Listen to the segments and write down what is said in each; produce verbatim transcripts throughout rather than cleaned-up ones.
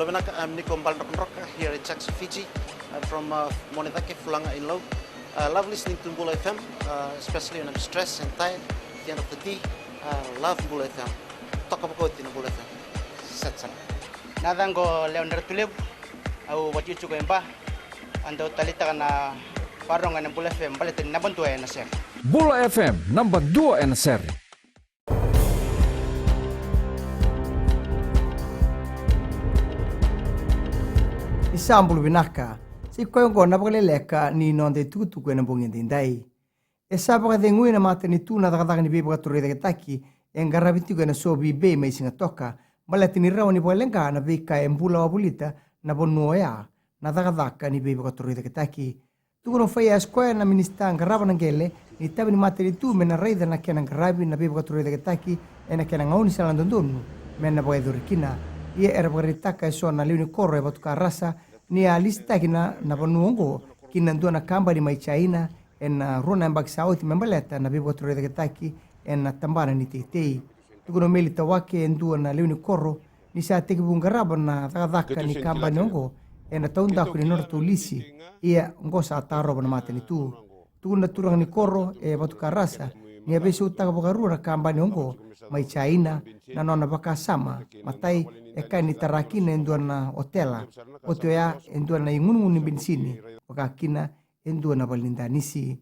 Bula vinaka, I'm Niko Baledrokadroka here in Jackson, Fiji. I'm from uh, Monedake, Fulaga in Lau. I love listening to Bula F M, uh, especially when I'm stressed and tired at the end of the day. I love Bula F M. Toka vakaoti na Bula F M. Set sara. Na yacaqu o Lewa ni Ratulevu, au vakaitikotiko e Ba. Au dau taleitaka na vakarorogo ena Bula F M baleta ni naba dua ena sere. Bula F M, naba dua ena sere. Ni sa bula vinaka. Sa i koya oqo na vakaleleka ni noda itukutuku ena bogi edaidai. E sa vakacegui na matanitu na cakacaka ni veivakatorocaketaki e qaravi tiko ena Suva Bay mai Sigatoka, baleta ni rawa ni vakaleqa na veika e bula wavolita na vanua oya na cakacaka ni veivakatorocaketaki. Tukuna o Faiyaz o koya na minisita qarava na qele ni itavi ni matanitu me na raica na kena qaravi na veivakatorocaketaki ena kena gaunisala dodonu me na vakayacori kina. Ia era vakaraitaka eso na lewe ni koro e Vatukarasa ni a lisitaki na, na vanua oqo ki na dua na kabani mai Jaina ena rua na yabaki sa oti me baleta na veivakatorocaketaki ena tabana ni teitei. Tukuna o Meli Tawake, e dua na lewe ni koro, ni sa tekivu qarava na cakacaka ni kabani oqo ena taudaku ni nodratou lisi, ia oqo sa tarova na matanitu. Tukuna na turaga ni koro e Vatukarasa ni a veisautaka vakarua na kabani oqo mai Jaina na nona vakasama. Matai, e kaya ni tara kina e dua na otela, oti oya e dua na igunugunu ni benisini, vaka kina e dua na valenidanisi.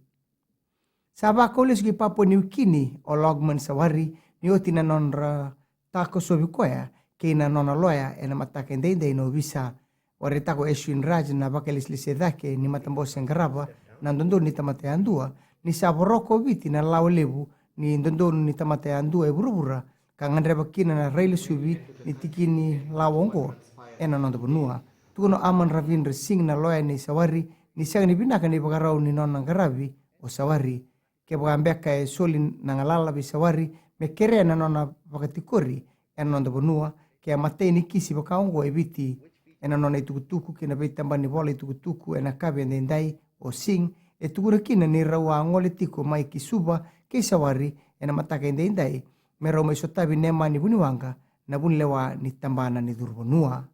Sa vakau lesu ki Papua Niukini o Logman Sawari ni oti na nodra takosovi koya kei na nona loya ena mataka edaidai na ovisa. Vakaraitaka o Ashwin Raj na vakalesilesi cake ni matabose e qarava na dodonu ni tamata yadua ni sa voroka o Viti na lawa levu ni dodonu ni tamata yadua e vuravura, ka gadreva kina na railesuvi ni tiki ni lawa oqo ena noda vanua. Tukuna o Aman Ravindra Singh na loya nei Sawari ni sega ni vinaka na ivakarau ni nona qaravi o Sawari. Kevaka beka e soli na galala vei Sawari me kerea na nona vakatikori ena noda vanua, ke a matai ni kisi vaka oqo e Viti. Ena nona itukutuku ki na veitabana ni vola itukutuku ena yakavi edaidai, o Singh e tukuna kina ni rau a gole tiko mai ki Suva kei Sawari ena mataka edaidai me rau mai sotavi Nemani Vuniwaqa, na vunilewa ni tabana ni curu vanua.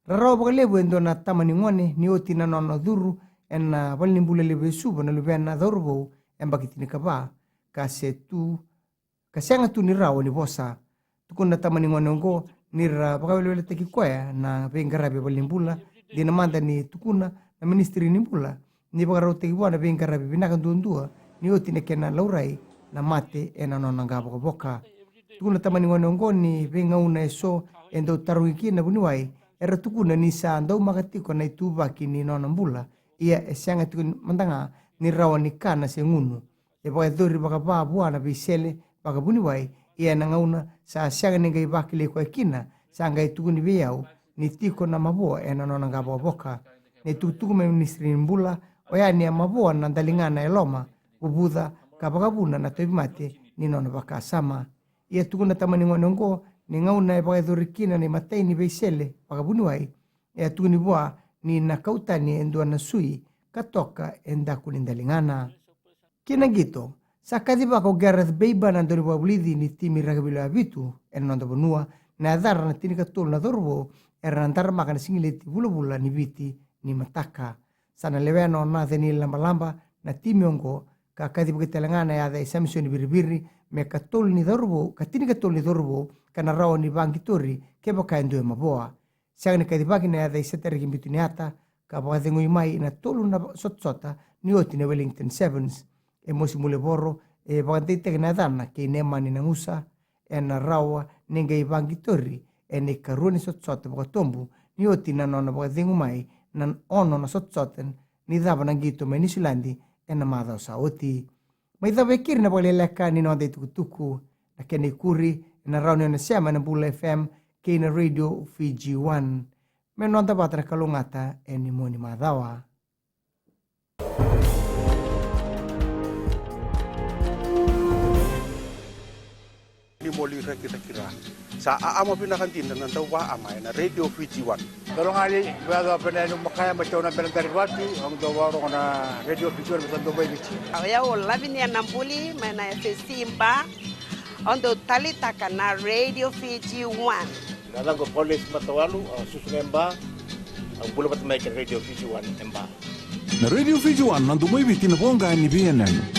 Rarawa vakalevu e dua na tama ni gone ni oti na nona curu ena valenibula levu e Suva na luvena cauravou e yabaki tinikava, ka se tu, ka sega tu ni rawa ni vosa. Tukuna na tama ni gone oqo ni ra vakaweleweletaki koya na veiqaravi e valenibula, dina mada ni tukuna na minisitiri ni bula ni vakarautaki vua na veiqaravi vinaka duadua ni oti na kena laurai na mate ena nona qavokavoka. Tukuna na tama ni gone oqo ni veigauna eso e dau tarogi kina na vuniwai, era tukuna ni sa daumaka tiko na ituvaki ni nona bula, ia e sega tiko mada ga ni rawa ni kana se gunu. E vakayacori vakava vua na veisele vakavuniwai, ia ena gauna sa sega ni qai vakilai koya kina, sa qai tukuni vei au ni tiko na mavoa ena nona qavokavoka. Na itukutuku mai minisitiri ni bula oya ni a mavoa na daligana e loma, vuvuca, ka vakavuna na tauvimate ni nona vakasama. Ia tukuna na tama ni gone oqo ni gauna e vakayacori kina na imatai ni veisele vakavuniwai, e a tukuni vua ni na kau tani e dua na sui ka toka e daku ni daligana. Ki na qito, sa kacivaka o Gareth Baber na dauniveivakavulici ni timi rakavi lewe vitu ena noda vanua, na yacadra na tinikatolu na cauravou era na daramaka na sigileti vulavula ni Viti ni mataka. Sa na lewena o Nathaniel Labalaba na timi oqo, ka kacivaki tale ga na yaca i Samisoni Viriviri me katolu ni cauravou, ka tinikatolu ni cauravou, ka na rawa ni vaqitori kevaka e dua e mavoa. Sega ni kacivaki na yaca i Setariki Bituniata, ka vakacegui mai na tolu na sotasota ni oti na Wellington Sevens. E Mosi Mulevoro e vakadeitaki na yacana kei Nemani Nagusa, ena rawa ni qai vaqitori ena ikarua ni sotasota vakatobu ni oti na nona vakacegu mai na ono na sotasota ni cava na qito mai Niusiladi ena macawa sa oti. Mai cava e keri na vakaleleka ni noda itukutuku. Na kena ikuri ena rawa ni o na sema ena Bula F M kei na Radio Fiji One. Me noda vata na kalougata ena mua ni macawa. Ni moli rakiraki ra. Sa aama vinaka dina na dau vaama ena Radio Fiji One. Dolo gali, vea dua pena enu makaya ma tau na bena dari vatu, au dau varogo na Radio Fiji One, vata dau vai Viti. Au yau Lavinia Nabuli, mai na F S C Ba, au dau talitaka na Radio Fiji One. Na yacaqu o Paulesi Matawalu, au susu ga e Ba. Au bula vata mai kei na Radio Fiji One e Ba. Na Radio Fiji One, na domo i Viti, na voqa ni veiyanuyanu.